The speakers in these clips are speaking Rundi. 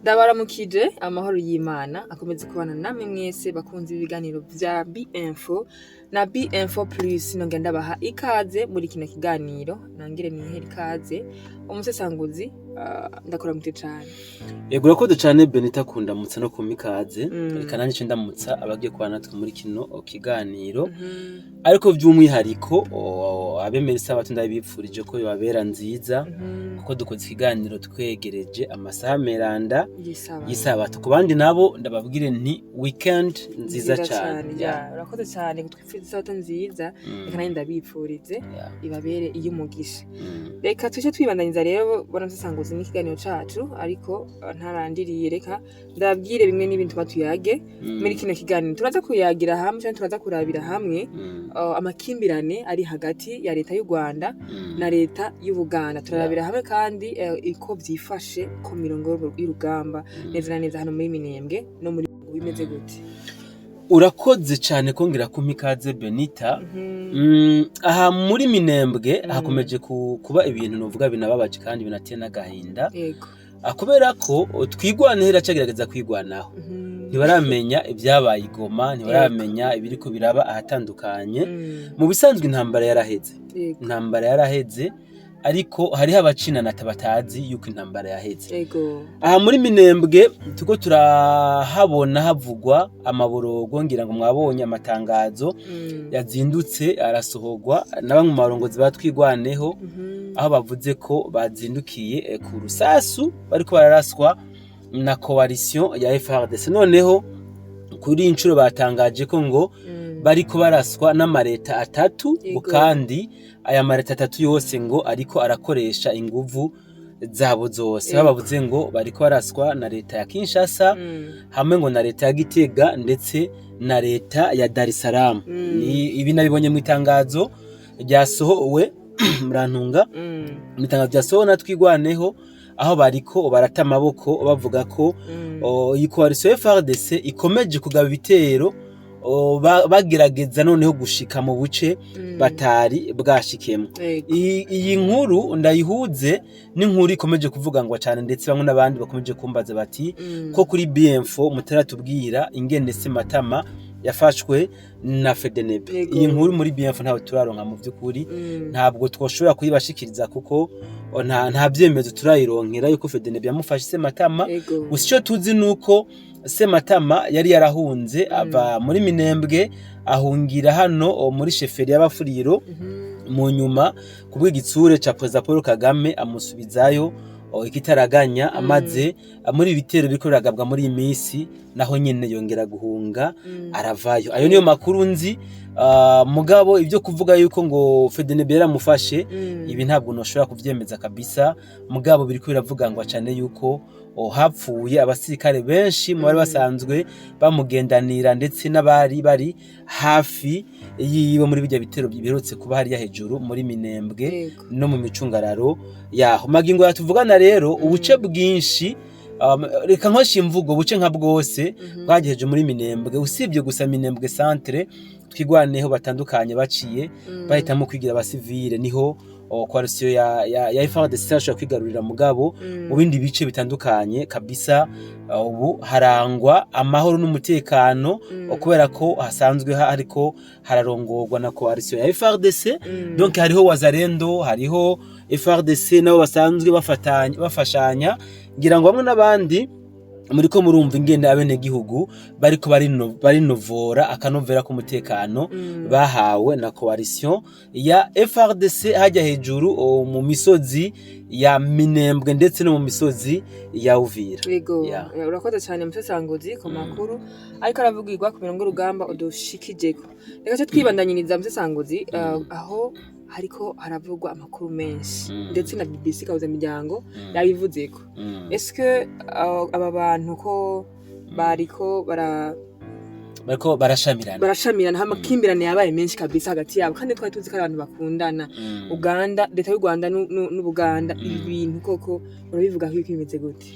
Ndabaramukije, amahoro y'Imana akomeze kubana namwe mwese bakunze ibiganiro vya B-Info na B-Info Plus. Nongera ndabaha ikaze muri kino kiganiro, nongere nihere ikaze umusesanguzi. Ndakuramutse cane. Yego, urakoze cane Benita kundamutsa no kumpa ikaze. Reka nanjye nce ndamutsa abagiye kubana natwe muri kino kiganiro, ariko vy'umwihariko abemera isabato ndabipfurije ko yobabera nziza, kuko dukoze ikiganiro twegereje amasaha meranda y'isabato. Y'isabato. Ku bandi nabo ndababwire nti weekend nziza cane. Ya, urakoze cane kutwipfuriza isabato nziza. Reka nanjye ndabipfurize ibabere iy'umugisha. Reka tuje twibandaniza rero, bwana musesanguzi, n'ikiganiro cacu, ariko ntarandiriye, reka ndababwire bimwe n'ibintu tuba tuyage muri kino kiganiro. Turaza kuyagira hamwe canke turaza kurabira hamwe amakimbirane ari hagati ya leta y'u Rwanda na leta y'Ubuganda. Turarabira hamwe kandi uko vyifashe ku mirongo y'urugamba, neza na neza hano muri Minembwe no muri bimeze gute. Urakoze cane kongera kumpa ikaze, Benita. Aha muri Minembwe hakomeje kuba ibintu novuga binababaje kandi binateye n'agahinda. Kubera ko Twigwaneho iracagerageza kwigwanaho. Ntibaramenya ibyabaye i Goma, ntibaramenya ibiriko biraba ahatandukanye. Mu bisanzwe intambara yaraheze. Intambara yaraheze, ariko hariho abacinanata batazi yuko intambara yaheze. Aha muri Minembwe turiko turahabona havugwa amaborogo. Ngira ngo mwabonye amatangazo yazindutse arasohorwa na bamwe mu barongozi ba Twigwaneho, aho bavuze ko bazindukiye ku rusasu, bariko bararaswa na coalition ya FARDC. Noneho kuri iyi nshuro batangaje ko ngo bariko baraswa n'amareta atatu ngo kandi aya mareta atatu yose ngo ariko arakoresha inguvu zabo zose. Babavuze ngo bariko baraswa na leta ya Kinshasa, hamwe ngo na leta ya Gitega, ndetse na leta ya Dar es Salaam. Ibi nabibonye mu itangazo ryasohowe, murantunga, mu itangazo ryasohowe na Twigwaneho, aho bariko barata amaboko bavuga ko iyi coalition FARDC ikomeje kugaba ibitero, bagerageza noneho gushika mu buce batari bwashikemwo. Iyi nkuru ndayihuze n'inkuru ikomeje kuvuga ngo cyane, ndetse bamwe n'abandi bakomeje kumbaza bati ko kuri BM4 mutaratubwira ingene Sematama yafashwe na FDNB. Iyi nkuru muri BM4 ntawe turaronka mu by'ukuri. Ntabwo twoshobora kuyibashikiriza kuko nta byemezo turayironkera yuko FDNB yamufashe Sematama. Gusa icyo tuzi ni uko Sematama yari yarahunze ava muri Minembwe, ahungira hano muri chefferie y'Abafuriro. Mu nyuma, kubw'igitsure ca Perezida Paul Kagame, amusubizayo ikitaraganya. Amaze muri ibi bitero biriko biragabwa muri iyi minsi, naho nyene yongera guhunga, aravayo. Ayo niyo makuru nzi. Mugabo ibyo kuvuga yuko ngo FDNB yaramufashe, ibi ntabwo noshobora kuvyemeza kabisa. Mugabo biriko biravuga ngo cane yuko hapfuye abasirikare benshi mu bari basanzwe bamugendanira, ndetse n'abari bari hafi yiwe muri bijya bitero biherutse kuba hariya hejuru muri Minembwe no mu micungararo yaho. Magingo yatuvugana rero, ubuce bwinshi, reka nkoshe imvugo, buce nka bwose bwagejeje muri Minembwe, usibye gusa Minembwe centre Twigwaneho batandukanye baciye bahitamo kwigira abasivile, niho coalition ya FARDC yashobora kwigarurira. Mugabo mu bindi bice bitandukanye kabisa, ubu harangwa amahoro n'umutekano, kubera ko hasanzwe hariko hararongorwa na coalition ya FARDC. Donc hariho Wazalendo, hariho FARDC, nabo basanzwe bafatanya, bafashanya. Ngira ngo bamwe n'abandi muriko murumva ingene abenegihugu bariko barinovora akanovera k'umutekano bahawe na coalition ya FARDC hajya hejuru mu misozi ya Minembwe ndetse no mu misozi ya Uvira. Urakoze cyane, musesanguzi, ku makuru ariko aravugirwa ku mirongo y'urugamba udushikijeko. Reka ce twibandanyiriza, musesanguzi, aho hariko haravugwa amakuru menshi, ndetse na BBC Kabuza Miryango yabivuzeko. Eske aba bantu ko bariko bara Bariko barashamirana? Barashamirana, amakimbirane yabaye menshi kabisa hagati yabo, kandi twari tuzi ko ari abantu bakundana. Uganda, leta y'u Rwanda n'Ubuganda, ibi bintu koko urabivuga ko bimeze gute?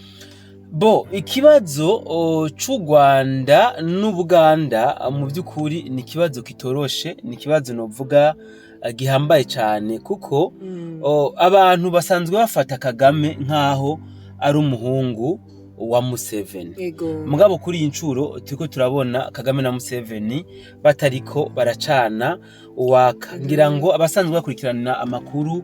Bo ikibazo c'u Rwanda n'Ubuganda, mu by'ukuri ni ikibazo kitoroshe, ni ikibazo novuga gihambaye cyane, kuko abantu basanzwe bafata Kagame nk'aho ari umuhungu. wa Museveni. Mugabo kuri iyi ncuro turiko turabona Kagame na Museveni batariko baracana uwaka. Ngira ngo abasanzwe bakurikirana amakuru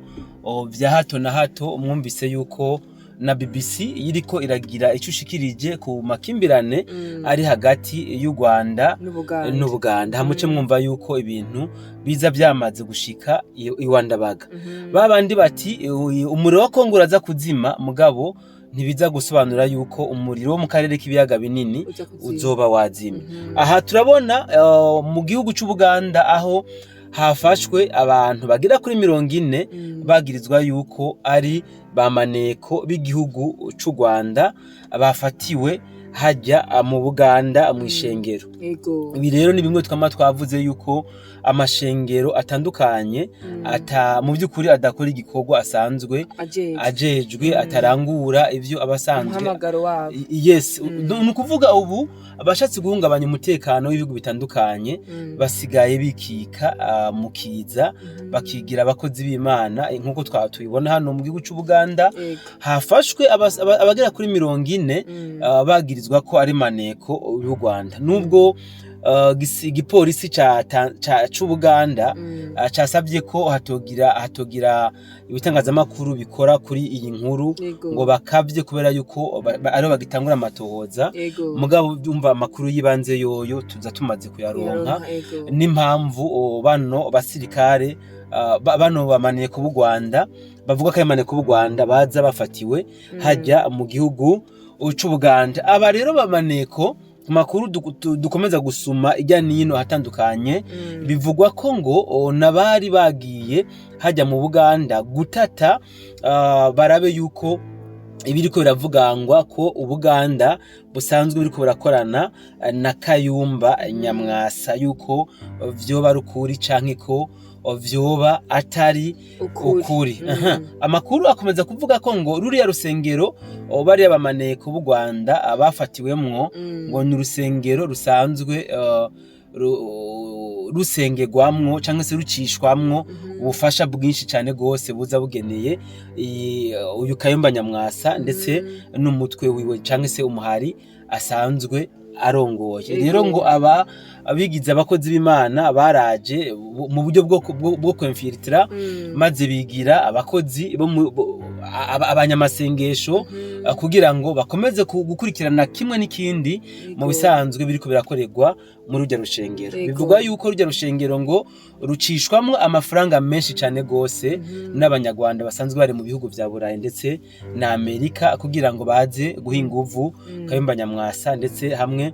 vya hato na hato mwumvise yuko na BBC iriko iragira ico ishikirije ku makimbirane ari hagati y'u Rwanda n'Ubuganda. n'Ubuganda. Hamuce mwumva yuko ibintu biza byamaze gushika iwandabaga. Babandi bati umuriro wa Kongo uraza kuzima, mugabo ntibiza gusobanura yuko umuriro wo mu karere k'ibiyaga binini Uza kuzima. uzoba wazimye. Aha turabona mu gihugu c'Ubuganda aho hafashwe abantu bagera kuri 40 bagirizwa yuko ari ba maneko b'igihugu c'u Rwanda bafatiwe hajya mu Buganda mu ishengero. Ibi rero ni bimwe twama twavuze yuko amashengero atandukanye ata mu by'ukuri adakora igikorwa asanzwe Ajejwe. ajejwe, atarangura ivyo abasanzwe umuhamagaro wabo. Yes, ni ukuvuga ubu abashatse guhungabanya umutekano w'ibihugu bitandukanye basigaye bikika mu kiza, bakigira abakozi b'Imana, nk'uko tubibona hano mu gihugu c'Ubuganda. Hafashwe abagera kuri 40 bagirizwa ko ari maneko y'u Rwanda, nubwo igipolisi c'Ubuganda casavye ko hatogira ibitangazamakuru bikora kuri iyi nkuru ngo bakavye, kubera yuko ariho bagitangura amatohoza. Mugabo byumva amakuru y'ibanze yoyo tuza tumaze kuyaronka Kuyaronka, ego. n'impamvu bano basirikare bano bamaneko b'u Rwanda bavuga ko ari maneko b'u Rwanda baza bafatiwe hajya mu gihugu c'Ubuganda. Aba rero bamaneko, makuru dukomeza gusuma ijya nino ahatandukanye, bivugwa ko ngo nabari bagiye hajya mu Buganda gutata barabe yuko ibiriko biravugangwa ko Ubuganda busanzwe buriko burakorana na Kayumba Nyamwasa yuko vyoba ari ukuri canke ko vyoba atari ukuri. Amakuru akomeza kuvuga ko ngo ruriya rusengero bariya bamaneko b'u Rwanda bafatiwemwo ngo ni urusengero rusanzwe rusengerwamwo cyangwa se rucishwamwo ubufasha bwinshi cyane rwose buza bugeneye uyu Kayumba Nyamwasa ndetse n'umutwe wiwe cyangwa se umuhari asanzwe arongoye. Rero ngo aba abigize abakozi b'Imana baraje mu buryo bwo kwemfiritira, maze bigira abakozi bo abanyamasengesho kugira ngo bakomeze gukurikirana kimwe n'ikindi mu bisanzwe biriko birakorerwa muri rujya rushengero. Bivugwa yuko rujya rushengero ngo rucishwamwo amafaranga menshi cyane gose n'Abanyarwanda basanzwe bari mu bihugu vya Burayi ndetse na Amerika kugira ngo baze guha inguvu Kayumba Nyamwasa ndetse hamwe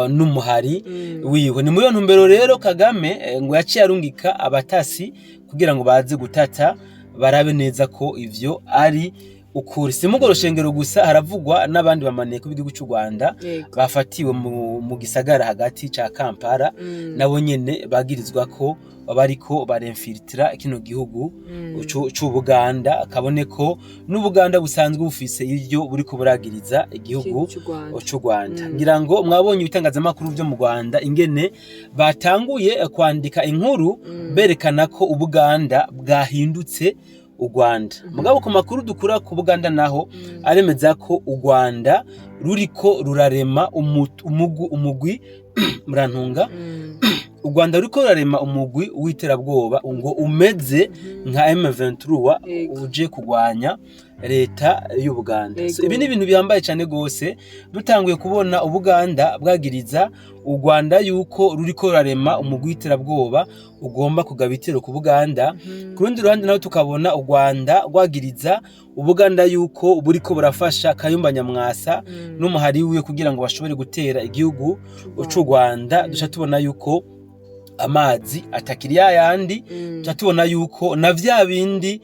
n'umuhari wiwe. Ni muri iyo ntumbero rero Kagame ngo yaciye arungika abatasi kugira ngo baze gutata barabe neza ko ivyo ari ukuri. Si muri urwo rushengero gusa, haravugwa n'abandi bamaneko b'igihugu cy'u Rwanda bafatiwe mu gisagara hagati ca Kampala, nabo nyene bagirizwa ko bariko baremfilitira kino gihugu c'Ubuganda, kabone ko n'Ubuganda busanzwe bufise ivyo buriko buragiriza igihugu c'u Rwanda. Ngira ngo mwabonye ibitangazamakuru vyo mu Rwanda ingene batanguye kwandika inkuru berekana ko Ubuganda bwahindutse u Rwanda. Mugabo ku makuru dukura ku Buganda naho aremeza ko u Rwanda ruriko rurarema umugwi murantunga, u Rwanda ruriko rurarema umugwi w'iterabwoba ngo umeze nka M23 uje kugwanya leta y'Ubuganda. So, ibi ni ibintu bihambaye cyane gose. Dutanguye kubona Ubuganda bwagiriza u Rwanda yuko ruriko rurarema umugwi w'iterabwoba ugomba kugaba ibitero ku Buganda, ku rundi ruhande naho tukabona u Rwanda rwagiriza Ubuganda yuko buriko burafasha Kayumba Nyamwasa n'umuhari wiwe kugira ngo bashobore gutera igihugu c'u Rwanda. Duca tubona yuko amazi atakiri yayandi, tuca tubona yuko na vya bindi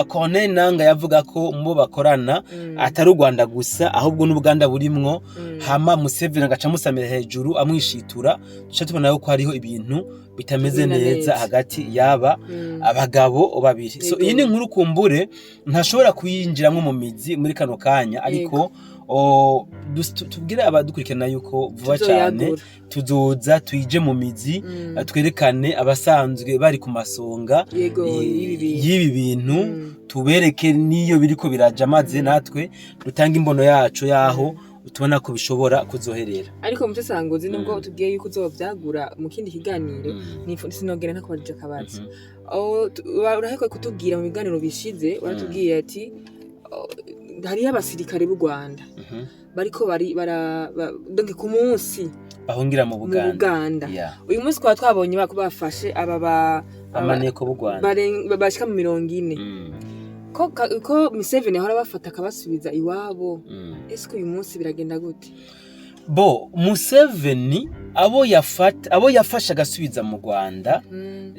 Corneille Nanga yavuga ko mubo bakorana atari u Rwanda gusa ahubwo n'Ubuganda burimwo, hama Museveni agaca amusamira hejuru amwishitura. Duca tubona yuko hariho ibintu bitameze neza hagati yaba abagabo babiri. So iyi ni inkuru kumbure ntashobora kuyinjiramwo mu mizi muri kano kanya, ariko tubwire abadukurikirana yuko vuba cyane Tuzoyagura. tuzoza tuyije mu mizi, twerekane abasanzwe bari ku masonga y'ibi bintu. Y'ibi bintu, tubereke n'iyo biriko biraja, maze natwe dutange imbono yacu yaho tubona ko bishobora kuzoherera. Ariko musesanguzi, nubwo tubwiye yuko uzovyagura mu kindi kiganiro, sinogera ntakubajije akabazo. Urahekwa kutubwira mu biganiro bishize, waratubwiye ati hariyo abasirikare b'u Rwanda bariko bari bara donc ku munsi bahungira mu mu Buganda. Buganda. Uyu munsi twaba twabonye bako bafashe aba Amaneko b'u Rwanda bashika mu 40, ko Museveni ahora bafata akabasubiza iwabo. Ese uyu munsi biragenda gute? Bo Museveni abo yafata, abo yafashe agasubiza mu Rwanda,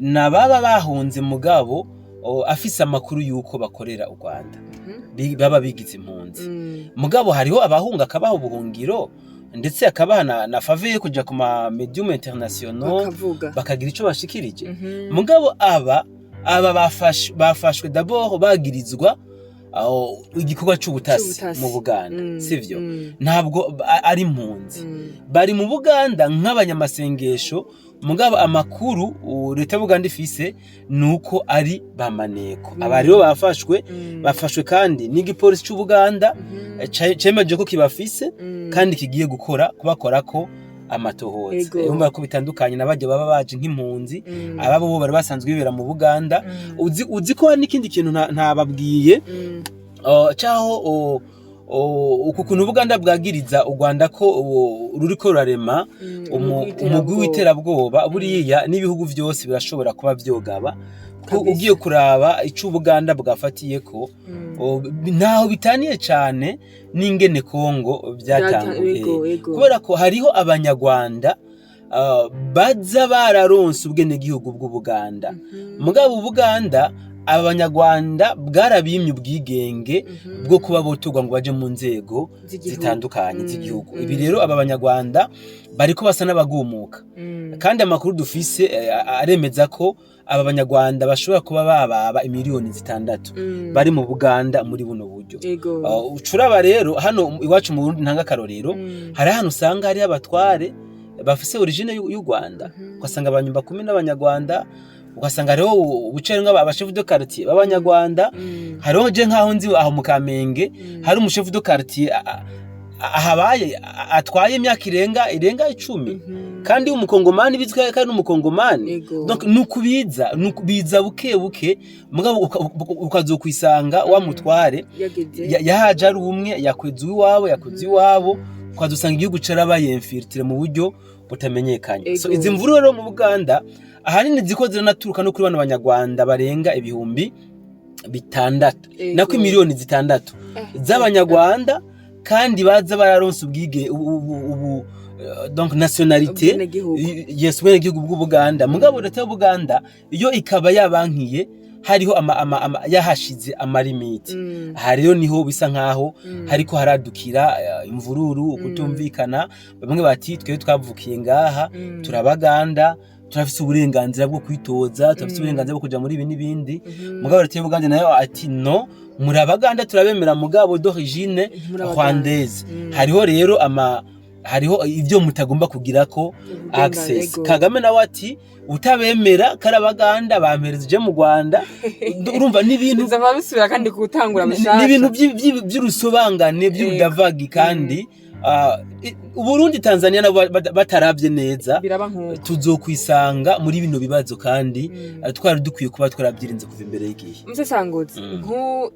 nababa bahunze, mugabo afise amakuru yuko bakorera u Rwanda, baba bigize impunzi. Mugabo hariho abahunga akabaha ubuhungiro, ndetse akabaha na faveur yo kuja ku ma médias internationaux bakavuga, bakagira ico bashikirije. Mugabo aba bafashwe d'abord bagirizwa aho igikorwa c'ubutasi C'ubutasi. mu Buganda, sivyo? Ntabwo ari impunzi, bari mu Buganda nk'abanyamasengesho. Mugabo amakuru leta y'Ubuganda ifise nuko ari bamaneko. Aba rero bafashwe, bafashwe kandi n'igipolisi c'Ubuganda cemeje ko kibafise kandi kigiye gukora kubakorako amatohoza. Urumva ko bitandukanye na barya baba baje nk'impunzi. Ababo bo bari basanzwe bibera mu Buganda. Uzi ko hari n'ikindi kintu ntababwiye, caho uku kuntu Ubuganda bwagiriza u Rwanda ko ruriko rurarema umugwi w'iterabwoba, buriya n'ibihugu vyose birashobora kuba vyogaba ko ugiye kuraba ico Ubuganda bwafatiyeko, ntaho bitaniye cane n'ingene Kongo vyatanguye, kubera ko hariho Abanyarwanda baza bararonse ubwenegihugu bw'Ubuganda. Mugabo Ubuganda aba Banyarwanda bwarabimye ubwigenge bwo kuba botorwa ngo baje mu nzego z'igihugu. zitandukanye z'igihugu. Ibi rero aba Banyarwanda bariko basa n'abagumuka, kandi amakuru dufise aremeza ko aba Banyarwanda bashobora kuba bababa imiliyoni 6 bari mu Buganda muri buno buryo. Ucuraba rero hano iwacu mu Burundi, ntanga akarorero, hari ahantu usanga hariho abatware bafise origine y'u Rwanda, ugasanga abanyumba kumi n'Abanyarwanda, ugasanga hariho ubucere nk'aba chef de quartier b'Abanyarwanda. Hariho je nkaho nzi aho mu Kamenge, hari umu chef de quartier ahabaye atwaye imyaka irenga 10, kandi w'Umukongomani, bizwi kandi n'Umukongomani. Donc nukubiza nukubiza buke buke, mugabo ukazokwisanga wa mutware yageze yahaje ari umwe, yakweza uwiwabo, yakweza iwabo, ukazosanga igihugu carabaye infiltré mu buryo butamenyekanye. So izi mvuru rero mu Buganda ahanini ziko ziranaturuka no kuri bano Banyarwanda barenga 6000, nako imiliyoni 6 z'Abanyarwanda, kandi baza bararonse ubwige ubu donc nationalité, ubwenegihugu. Yes, ubwenegihugu bw'Ubuganda. Mugabo leta y'Ubuganda iyo ikaba yabankiye, hariho ama yahashize ama limites. Aha rero niho bisa nkaho hariko haradukira imvururu, ukutumvikana. Bamwe bati twebwe twavukiye ngaha, turabaganda, turafise uburenganzira bwo kwitoza, turafise uburenganzira bwo kuja muri ibi n'ibindi. Mugabo leta y'Ubuganda nayo ati no, muri Abaganda turabemera, mugabo d'origine Muri Abaganda. rwandaise. Hariho rero ama hariho ibyo mutagomba kugirako access. Kagame nawe ati utabemera kari Abaganda bampereza ije mu Rwanda. Urumva n'ibintu bizava bisubira kandi gutangura bushasha. N'ibintu by'urusobangane, by'urudavagi. Kandi Uburundi, Tanzania nabo bataravye neza, biraba nk'uko tuzokwisanga muri bino bibazo, kandi twari dukwiye kuba twarabyirinze kuva imbere y'igihe. Umusesanguzi,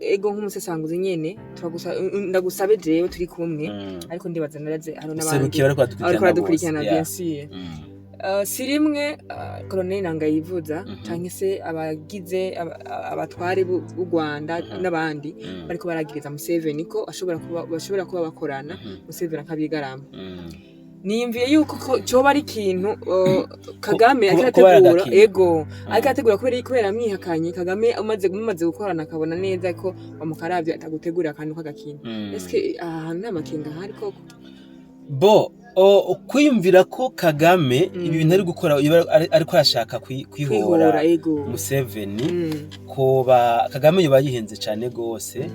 ego, nk'umusesanguzi nyene ndagusabe jewe turi kumwe, ariko ndibaza naraze hariho n'abandi Serukiye bariko bariko baradukurikirana baradukurikirana bose. Bien sûr. Si rimwe Colonel Nanga yivuza canke se abagize abatware b'u Rwanda n'abandi bariko baragiriza Museveni ko ashobora kuba bashobora kuba bakorana, Museveni akabigarama. Niyumviye yuko ko coba ari ikintu Kagame ariko kuba arategura. yaragakina. Ego, ariko arategura kubera amwihakanye. Kagame umaze gukorana akabona neza ko bamukaravye atagutegurira akantu k'agakino. Eske aha hantu nta makenga ahari koko? Bo kwiyumvira ko Kagame ibi bintu ari gukora yoba ariko arashaka kwihora kwihora, ego. Museveni, koba Kagame yoba yihenze cane gose.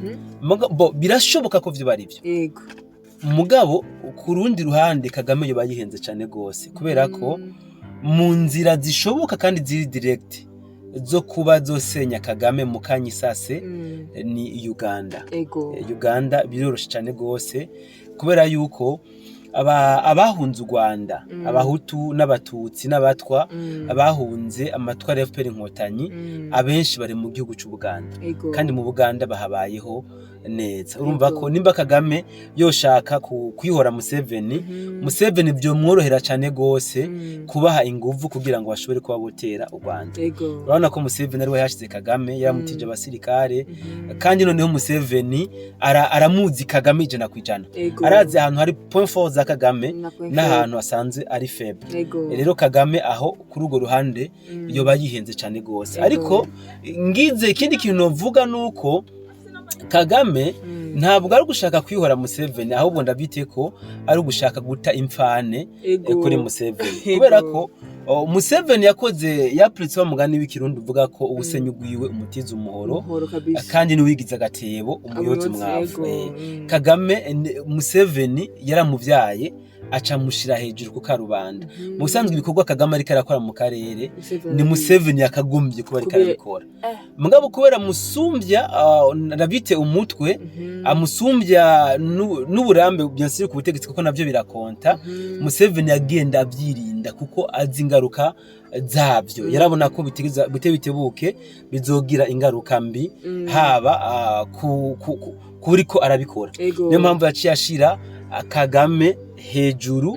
Bo birashoboka ko vyoba ari vyo. Mugabo ku rundi ruhande, Kagame yoba yihenze cane gose, kubera ko mu nzira zishoboka kandi ziri direct zo kuba zosenya Kagame mu kanyisase ni Uganda. Uganda biroroshe cane gose, kubera yuko abahunze u Rwanda, Abahutu n'Abatutsi n'Abatwa, abahunze amatwara ya FPR Inkotanyi, abenshi bari mu gihugu c'Ubuganda, kandi mu Buganda bahabayeho neza. Urumva ko nimba Kagame yoshaka kwihora Museveni, Museveni vyomworohera cane gose kubaha inguvu kugira ngo bashobore kuba botera u Rwanda. Urabona ko Museveni ariwe yashize Kagame, yaramutije abasirikare, kandi noneho Museveni aramuzi Kagame 100%. Arazi ahantu hari point fort za Kagame Na point n'ahantu asanzwe ari faible. Rero Kagame aho kuri urwo ruhande yoba yihenze cane gose. Ariko ngize ikindi kintu novuga, nuko Kagame ntabwo ari ugushaka kwihora Museveni, ahubwo ndabyite ko ari ugushaka guta imfane kuri Museveni, kubera ko Museveni yakoze yapuritse wa mugani w'Ikirundi uvuga ko ubusenya ugwiwe umutiza umuhoro, Umuhoro kabisa. kandi n'uwigize agatebo umuyoza Umuyozi, umwavu. Kagame Museveni yaramuvyaye, aca amushira hejuru ku karubanda. Mu busanzwe ibikorwa Kagame ariko arakora mu karere, Museveni ni Museveni yakagombye kuba ariko arabikora. Mugabo kubera musumbya, ndabite umutwe, amusumbya n'uburambe bien sûr ku butegetsi, kuko navyo birakonta, Museveni agenda abyirinda kuko azi ingaruka zabyo. Yarabona ko bitegeza bite bitebuke bizogira ingaruka mbi, haba kuriko arabikora. Niyo mpamvu yaciye ashira Kagame hejuru.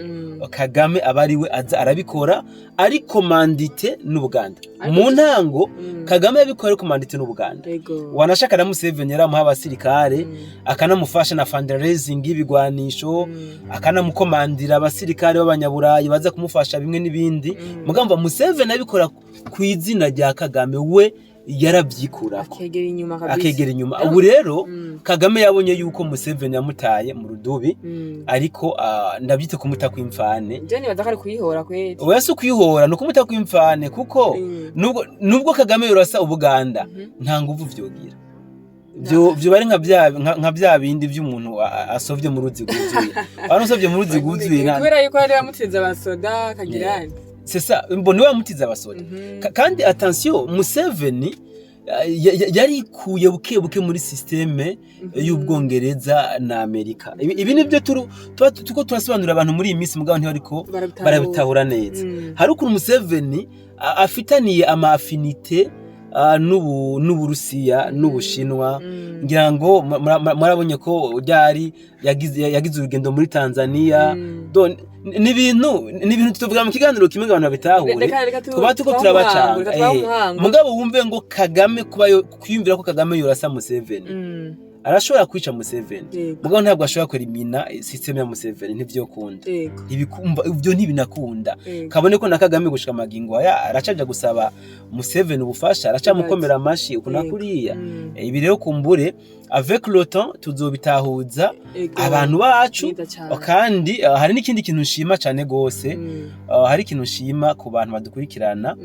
Kagame aba ariwe aza arabikora, ariko commandité n'Ubuganda. Mu ntango Kagame yabikora ariko commandité n'Ubuganda. Wanashaka na Museveni yaramuha abasirikare, akanamufasha na fundraising y'ibigwanisho, akanamukomandira abasirikare b'Abanyaburayi baza kumufasha bimwe n'ibindi. Mugamba Museveni abikora ku izina rya Kagame, we yarabyikurako. Akegera inyuma kabisa. Akegera inyuma. Ubu rero Kagame yabonye yuko Museveni yamutaye mu rudubi, ariko ndabyite kumuta kw'imfane. Je nibaza ko ari kuyihora kweli. Oya, si ukuyihora, ni ukumuta kw'imfane, kuko nubwo Kagame yorasa Ubuganda, nta nguvu vyogira. Vyo bari nka bya bindi vy'umuntu asovye mu ruzi rwuzuye. Abantu usovye mu ruzi rwuzuye Kubera yuko yari yamutsinze abasoda akagira C'est ça, mbona niwe yamutize abasoda. Kandi attention, Museveni yarikuye buke buke muri système y'Ubwongereza na Amerika. Ibi nibyo tuba tuko turasobanurira abantu muri iyi minsi, mugabo ntibariko Barabitahura. barabitahura neza. Hari ukuntu Museveni afitaniye ama affinités n'Uburusiya n'Ubushinwa. Ngira ngo murabonye ko ryari yagize urugendo muri Tanzania. Ni ibintu tuvuga mu kiganiro kimwe ngo abantu babitahure. Reka Tuba tuko tubahe turabacanga. umuhango, reka tubahe umuhango. Mugabo wumve ngo Kagame kuba kwiyumvira ko Kagame yorasa Museveni, arashobora kwica Museveni, mugabo ntabwo ashobora kwerimina système ya Museveni, ntivyokunda. Ntibikumva ibyo, ntibinakunda. Kabone ko na Kagame gushika amagingo aya aracaja gusaba Museveni ubufasha, aracamukomera amashi uku na kuriya. Ibi rero kumbure avec le temps tuzobitahuza abantu bacu. Neza cane. Kandi hari n'ikindi kintu nshima cane gose. Hari ikintu nshima ku bantu badukurikirana.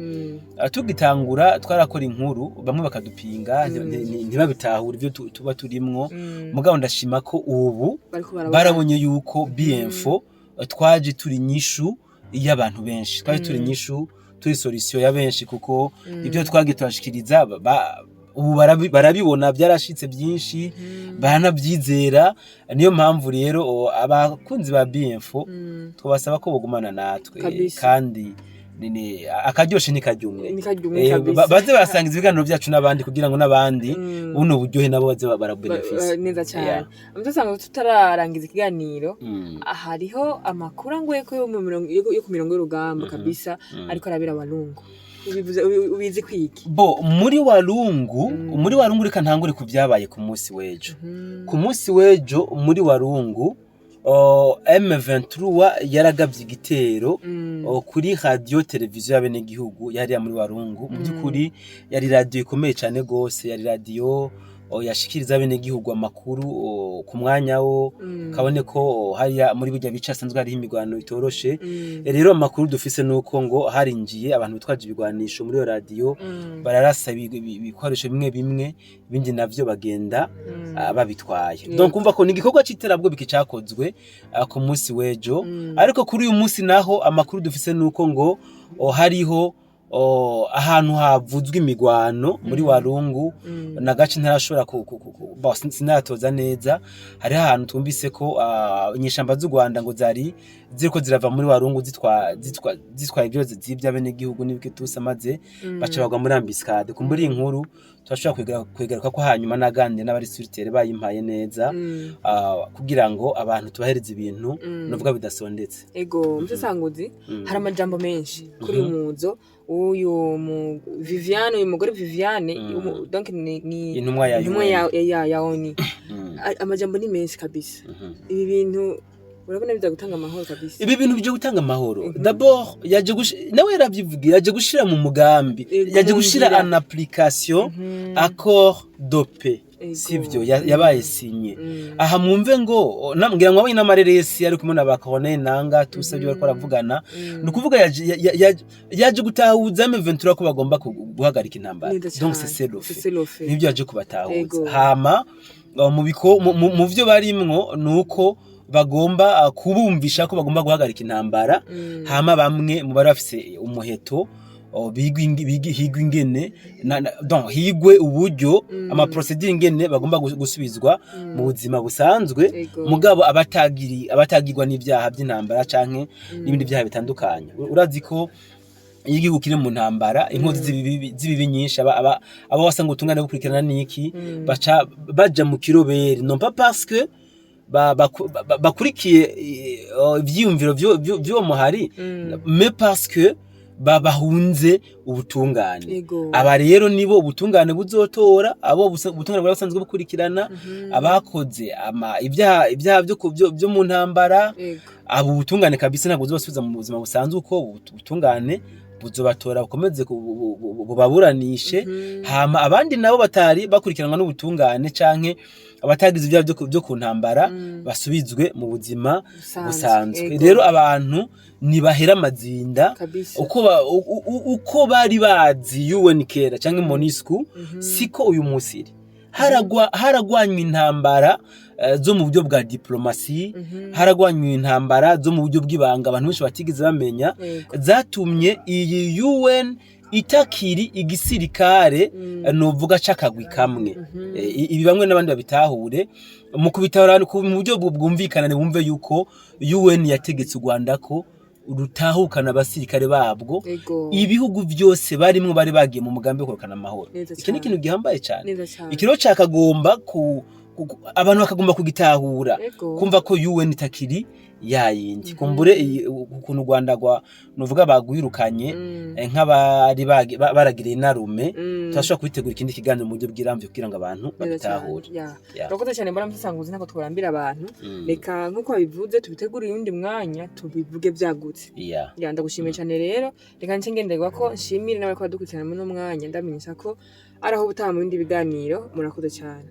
Tugitangura twarakora inkuru, bamwe bakadupinga, ntibabitahure ibyo tuba turimwo. Mugabo ndashima ko ubu Bariko barabona. barabonye yuko BMFO twaje turi inyishu y'abantu benshi, twaje turi inyishu, turi solution ya benshi, kuko ibyo twagiye turashikiriza ubu barabibona, byarashitse byinshi, baranabyizera. Niyo mpamvu rero abakunzi ba BMFO twabasaba ko bogumana natwe. Kabisa. Kandi akaryoshe ntikarya umwe. Ntikarya umwe kabisa. Baze barasangiza ibiganiro byacu n'abandi kugira ngo n'abandi buno buryohe nabo baze barabenefisa. Neza cyane. Usanga tutararangiza ikiganiro, hariho amakuru angoye ko yo ku mirongo y'urugamba kabisa, ariko arabera Walungu. Ubizi kwiki? Bo muri Walungu, muri Walungu, reka ntangure ku byabaye ku munsi w'ejo. Ku munsi w'ejo muri Walungu, M23 yaragabye igitero kuri radio televiziyo y'abenegihugu yariya muri Walungu. Mu by'ukuri yari radio ikomeye cyane gose, yari radio yashikiriza abenegihugu amakuru ku mwanya wo kabone ko hariya muri burya bice hasanzwe hariho imigwano itoroshe. Rero amakuru dufise nuko ngo harinjiye abantu bitwaje ibigwanisho muri iyo radiyo, bararasa ibikoresho bimwe bimwe, ibindi navyo bagenda babitwaye. Donc umva ko ni igikorwa c'iterabwoba iki cakozwe ku munsi w'ejo. Ariko kuri uyu munsi naho amakuru dufise nuko ngo hariho ahantu havuzwe imigwano muri Warungu na gace ntarashobora sinatoza neza. Hariho ahantu twumvise ko inyeshamba z'u Rwanda ngo zari ziriko zirava muri Warungu zitwaye ibyo zivye abenegihugu n'ibiki tusa, maze baca bagwa muri embuscade. Kumbura iyi nkuru turashobora kwegaruka ko hanyuma naganire n'abari sur terrain bayimpaye neza, kugira ngo abantu tubahereze ibintu novuga bidasondetse. Ego, musesanguzi, hari amajambo menshi kuri uyu muzo uyu mu Viviane, uyu mugore Viviane, donc ni intumwa ya intumwa UN. ya ONU. Amajambo ni menshi kabisa. Ibi bintu urabona biza gutanga amahoro kabisa? Ibi bintu bije gutanga amahoro. D'abord yaje nawe yaravyivugiye, yaje gushira mu mugambi, yaje mu gushira nzira. en application accord de paix, sivyo? Yabaye signé. Aha mwumve ngo ngira ngo abonye n'amareresi ari kumwe na ba Corneille Nanga tusa byo bariko baravugana. Ni ukuvuga yaje gutahuza M23 ko bagomba guhagarika intambara. Neza Donc cane. cessez-le-feu. Cessez-le-feu. Nibyo yaje kubatahuza. Hama mu byo barimwo nuko bagomba kubumvisha ko bagomba guhagarika intambara. Hama bamwe mu bari bafise umuheto higwe ingene donc higwe uburyo ama procédure ingene bagomba gusubizwa mu buzima busanzwe. Mugabo abatagirwa n'ibyaha by'intambara canke n'ibindi byaha bitandukanye. Urazi ko iyo igihugu kiri mu ntambara, inkozi z'ibibi nyinshi, aba wasanga ubutungane bukurikirana n'iki, baca baja mu kiroberi, non pas parce que bakurikiye ivyiyumviro vy'uwo muhari, mais parce que bahunze ubutungane. Aba rero nibo ubutungane buzotora, abo ubutungane bwari busanzwe bukurikirana, abakoze ibyaha byo mu ntambara. Abo ubutungane kabisa ntabwo buzobasubiza mu buzima busanzwe, uko ubutungane buzobatora bukomeze bubaburanishe. Hama abandi nabo batari bakurikiranwa n'ubutungane canke abatagize ibyaha byo ku ntambara basubizwe mu buzima busanzwe. Rero abantu ntibahera amazinda uko bari bazi UN kera canke MONUSCO, siko uyu munsi iri. Haragwanywa intambara zo mu buryo bwa diplomasi, haragwanywa intambara zo mu buryo bw'ibanga abantu benshi batigeze bamenya, zatumye iyi UN itakiri igisirikare novuga c'akagwi kamwe. Ibi bamwe n'abandi babitahure, mu kubitahura mu buryo bwumvikana, bumve yuko UN yategetse u Rwanda ko rutahukana abasirikare babwo, ibihugu byose barimwo bari bagiye mu mugambi wo kugarukana amahoro. Iki ni ikintu gihambaye cyane. Neza cyane. Ikiro cakagomba abantu bakagomba kugitahura, kumva ko UN itakiri yayindi. Kumbure ukuntu u Rwanda rwa nuvuga bagwirukanye nk'abari baragiriye inarume, turashobora kubitegura ikindi kiganiro mu buryo bw'iramvye kugira ngo abantu Neza cyane. babitahure. Urakoze cyane, mbona musanguzi ntabwo tworambira abantu. Reka nk'uko babivuze tubitegure uyundi mwanya tubivuge byagutse. Ya, ndagushimiye cyane. Rero reka nce ngenderwa ko nshimire n'abariko badukurikirana muri uno mwanya, ndamenyesha ko ari aho ubutaha mu bindi biganiro. Murakoze cyane.